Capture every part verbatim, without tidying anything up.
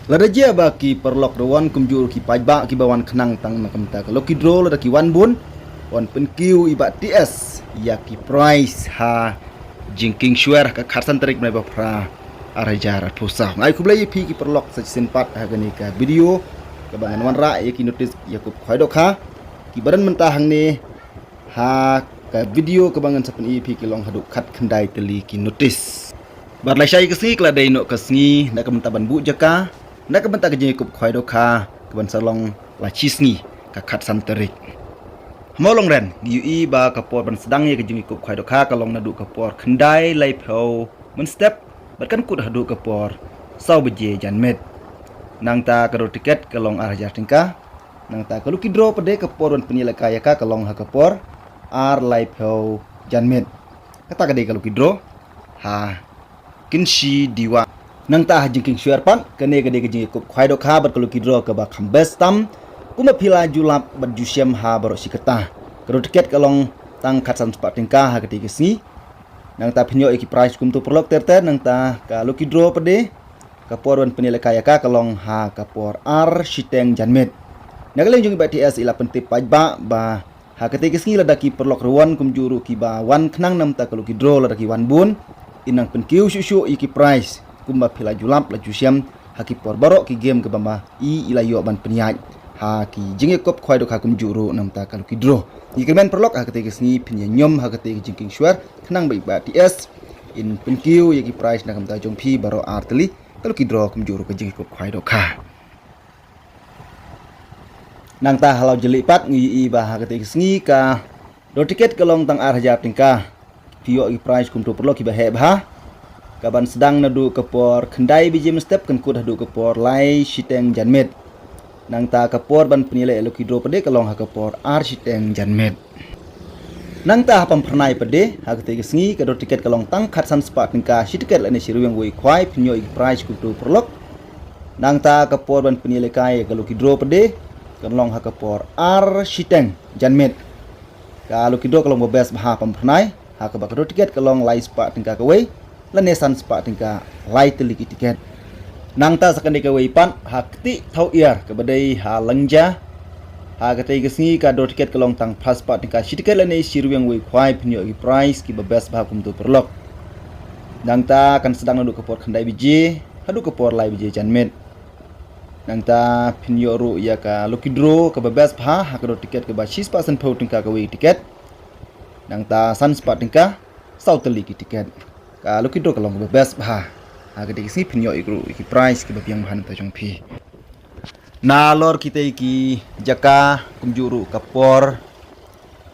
Lada jia ba ki paralok ruh wan kumjuh ruh ki paidbah kiba wan khnang tang na ka bynta ka lucky draw lada ki wan bun, wan pynkiew i Bah T S ïa ki prize ha jingkieng shwer ka khatsan tarik bnai ba phra ar hajar arphew saw. Nga ai khublei ïa phi ki paralok sa shisien pat ha kane ka video kaba ngan wanrah ïa ki notice ïa kup khwai dohkha kiba don mynta hangne. Ha ka video kaba ngan sa pyni ïa phi ki long haduh khatkhyndai tylli ki notice. Bad lashai ka sngi ka la dei noh ka sngi na ka bynta ban buh jaka na ka bynta ka jingïakup khwai dohkha kaban sa long la shi sngi ka khatsan tarik. Ha Mawlongren ngi ïohi ba ka por ban sdang ïa ka jingïakup khwai dohkha ka long naduh ka por khyndai laiphew mynstep bad kan kut haduh ka por saw baje janmiet. Nangta ka dor tiket ka long ar hajar tyngka. Nangta ka lucky draw pat de ka por ban pynïalehkai ïa ka ka long ha ka por ar laiphew janmiet. Kata ka dei ka lucky draw ha Kynshi Dewa. Nangta ha jingkieng shwer pat kane ka dei ka jingïakup khwai dohkha bad ka lucky draw kaba kham best tam. Kumba phi la ju lap bad ju shem ha baroh shi katta, ka dor tiket ka long tang khatsan spah tyngka ha katei ka sngi. Nangta phin ïoh ïa ki prize kumto paralok ter ter. Nangta ka lucky draw pat de ka por ban pynïalehkai ïa ka ka long ha ka por ar shiteng janmiet. Na ka liang jong i Bah T S i la pyntip paidbah ba ha katei ka sngi lada ki paralok ruh wan kumjuh ruh kiba wan khnang na ka bynta ka lucky draw lada ki wan bun, in nang pynkiew shuh shuh ïa ki prize kumba phi la ju lap la ju shem ha ki por baroh ki game kaba ma i i la ïoh ban pynïaid ha ki jingïakup khwai dohkha kumjuh ruh na ka bynta ka lucky draw. Ïa kyrmen paralok ha katei ka sngi phin ïa ñiom ha katei ka jingkieng shwer khnang ba i Bah T S in pynkiew ïa ki prize na ka bynta jong phi baroh ar tylli ka lucky draw kumjuh ruh ka jingïakup khwai dohkha. Nangta ha Lawjylli pat ngi ïohi ba ha katei ka sngi ka dor tiket ka long tang ar hajar tyngka. Phi ïoh ïa ki prize kumto paralok kiba heh bha kaban sdang naduh ka por khyndai baje mynstep kan kut haduh ka por lai shiteng janmiet. Nangta ka por ban pynïaleh lucky draw pat de ka long ha ka por ar shiteng janmiet. Nangta ha Pamphyrnai pat de ha katei ka sngi ka dor tiket ka long tang khatsan spah tyngka shi tiket lane shi rwiang wei khwai. Phin ïoh ïa ki prize kumto paralok. Nangta ka por ban pynïalehkai ïa ka lucky draw pat de kan long ha ka por ar shiteng janmiet. Ka lucky draw ka long ba best bha ha Pamphyrnai ha kaba ka dor tiket ka long lai spah tyngka kawei lane san spah tyngka lai tylli ki tiket. Nangta sa kane kawei pat ha Ktieh Thawiar kaba dei ha Langja. Ha katei ka sngi ka dor tiket ka long tang phra spah tyngka shi tiket lane shi rwiang wei khwai. Phin ïoh ïa ki prize kiba best bha kumto paralok. Nangta kan sdang naduh ka por khyndai baje haduh ka por lai baje janmiet. Nangta phin ïoh ruh ïa ka lucky draw kaba best bha ha ka dor tiket kaba shi spah sanphew tyngka kawei tiket. Nangta san spah tyngka saw tylli ki tiket. Ka lucky draw ka long kaba best bha ha katei ka sngi. Phin ïoh ïa ki ruh ïa ki prize kiba biang bha na ka bynta jong phi. Nalor kitei ki jaka kumjuh ruh ka por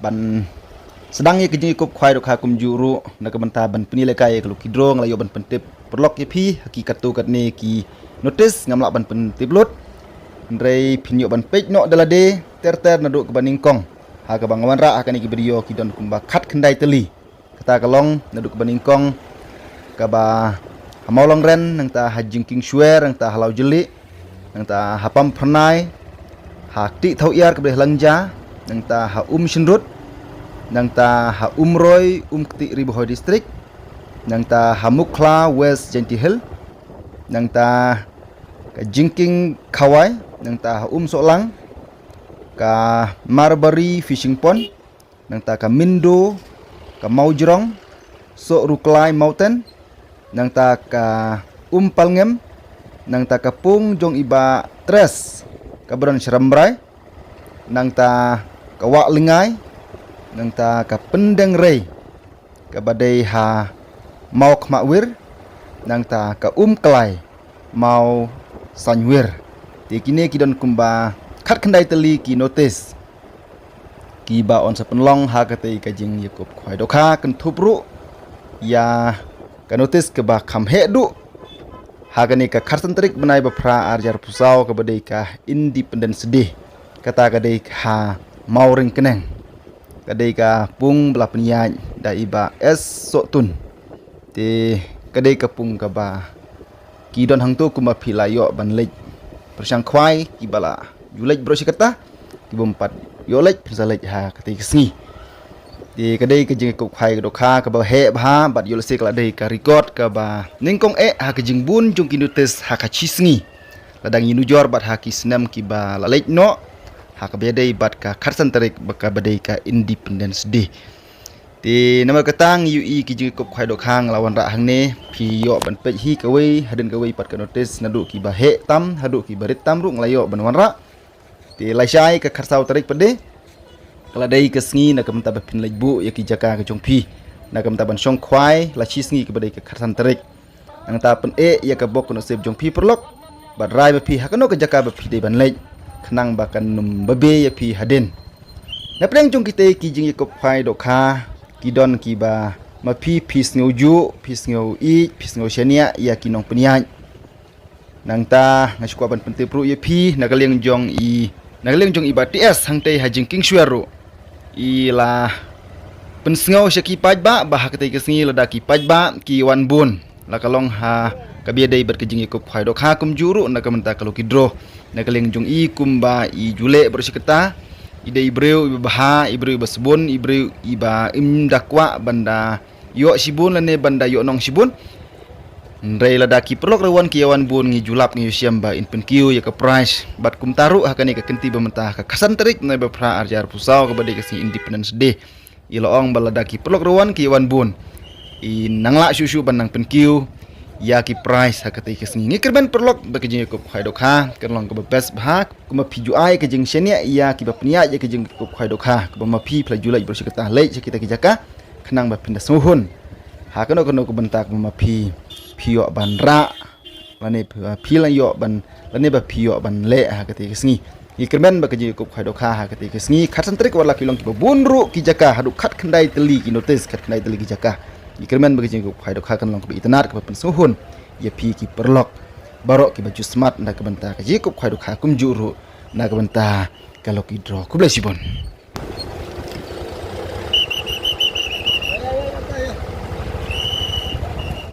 ban sdang ïa ka jingïakup khwai dohkha kumjuh ruh na ka bynta ban pynïalehkai ïa ka lucky draw nga la ïoh ban pyntip paralok ïa phi ha ki katto katne ki notice ngam lah ban pyntip lut. Hynrei phin ïoh ban peit noh da lade ter ter naduh kaba nyngkong ha kaba nga wanrah ha kane ka video ki don kumba khatkhyndai tylli. Kata ka long naduh kaba nyngkong kaba ha Mawlongren, nangta ha Jingkieng Shwer, nangta ha Lawjylli, nangta ha Pamphyrnai, ha Ktieh Thawiar kaba dei ha Langja, nangta ha Umshynrut, nangta ha Umroi, Umktieh, Ri Bhoi District, nangta ha Mukhla, West Jaintia Hills, nangta ka Jingkieng Khawai, nangta ha Umsohlang, ka Marbury Fishing Pond, nangta ka Myndo, ka Mawjrong, Sohruklai Mountain, nangta ka Umpalngem, nangta ka pung jong i Bah Tres kaba don Shrambrai, nangta ka Wah Lyngai, nangta ka Pyndeng Rei kaba dei ha Mawkhmahwir, nangta ka Umklai Mawsainwir. Te kine ki don kumba khatkhyndai tylli ki notice kiba yn sa pynlong ha katei ka jingïakup khwai dohkha. Kynthup ruh ïa ka notice kaba kham heh duh ha kane ka khatsan tarik bnai ba phra arhajar arphew saw kaba dei ka Independence Day. Kata ka dei ha Mawryngkneng, ka dei ka pung ba la pynïaid da i Bah S Sohtun. Te ka dei ka pung kaba ki don hangto kumba phi la ïoh ban leit pyrshang khwai, kiba la ju leit baroh shi katta, ki bym pat ïoh leit phin sa leit ha katei ka sngi. Te ka dei ka jingïakup khwai dohkha kaba heh bha bad ïoh lehse ka la dei ka record kaba nyngkong eh ha ka jingbun jong ki notice ha ka shi sngi. Lada ngi nujor bad ha ki snem kiba la leit noh, ha kaba ïadei bad ka khatsan tarik ba kaba dei ka Independence Day. Te namar kata ngi ïohi ki jingïakob khwai dohkha nga la wanrah hangne, phi ïoh ban peit hi kawei hadien kawei pat ka notis, naduh kiba heh tam haduh kiba rit tam ruh nga la ïoh ban wanrah. Te lashai ka khatsaw tarik pat de ka la dei ka sngi na ka bynta ba phin leit buh ïa ki jaka ka jong phi, na ka bynta ban shong khwai la shi sngi kaba dei ka khatsan tarik. Nangta pyneh ïa ka bok ka nusip jong phi paralok, bad rai ma phi ha kano ka jaka ba phi dei ban leit, khnang ba kan ym babe ïa phi hadien. Na pdeng jong kitei ki jingïakob khwai dohkha, ki don kiba ma phi phi sngew juh, phi sngew ïeit, phi sngew shaniah ïa ki nongpynïaid. Nangta nga shu kwah ban pyntip ruh ïa phi na ka liang jong i, na ka liang jong i Bah T S hangtei ha Jingkiengshwer ruh, i la pynsngew sha ki paidbah ba ha katei ka sngi lada ki paidbah ki wan bun, la ka long ha kaba ïadei bad ka jingïakob khwai dohkha, kumjuh ruh na ka bynta ka lucky draw. Na ka liang jong i kumba i ju leh baroh shi katta, i dei i briew iba bha, i briew iba sbun, i briew iba im da kwah ban da ïoh shibun lane ban da ïoh nong shibun. Hynrei lada ki paralok rawan ki ïa wan bun, ngi ju lap ngi ïohsngew ba in pynkiew ïa ka prize. Bad kumta ruh ha kane ka kynti ba mynta, ka khatsan tarik bnai ba phra arhajar arphew saw kaba dei ka sngi Independence Day, i la ong ba lada ki paralok rawan ki ïa wan bun, i nang lah shuh shuh ban nang pynkiew ïa ki prize ha katei ka sngi. Ngi kyrmen paralok ba ka jingïakob khwai dohkha kan long kaba best bha. Kumba phi ju ai ka jingshaniah ïa kiba pynïaid ïa ka jingïakob khwai dohkha, kumba ma phi phi la ju leit baroh shi katta, leit sha kita ki jaka, khnang ba phin da sngewhun ha kano kano ka bynta kumba ma phi phi ïoh ban rah, lane ba phi la ïoh ban, lane ba phi ïoh ban leh ha katei ka sngi. Ngi kyrmen ba ka jingïakob khwai dohkha ha katei ka sngi khatsan tarik, wat la ki long kiba bun ruh ki jaka, haduh khatkhyndai tylli ki notis, khatkhyndai tylli ki jaka. Ngi kyrmen ba ka jingïakob khwai dohkha kan long kaba itynnad, kaba pynsngewhun ïa phi ki paralok baroh kiba ju smat na ka bynta ka jingïakob khwai dohkha, kumjuh ruh na ka bynta ka lucky draw. Khublei shibun.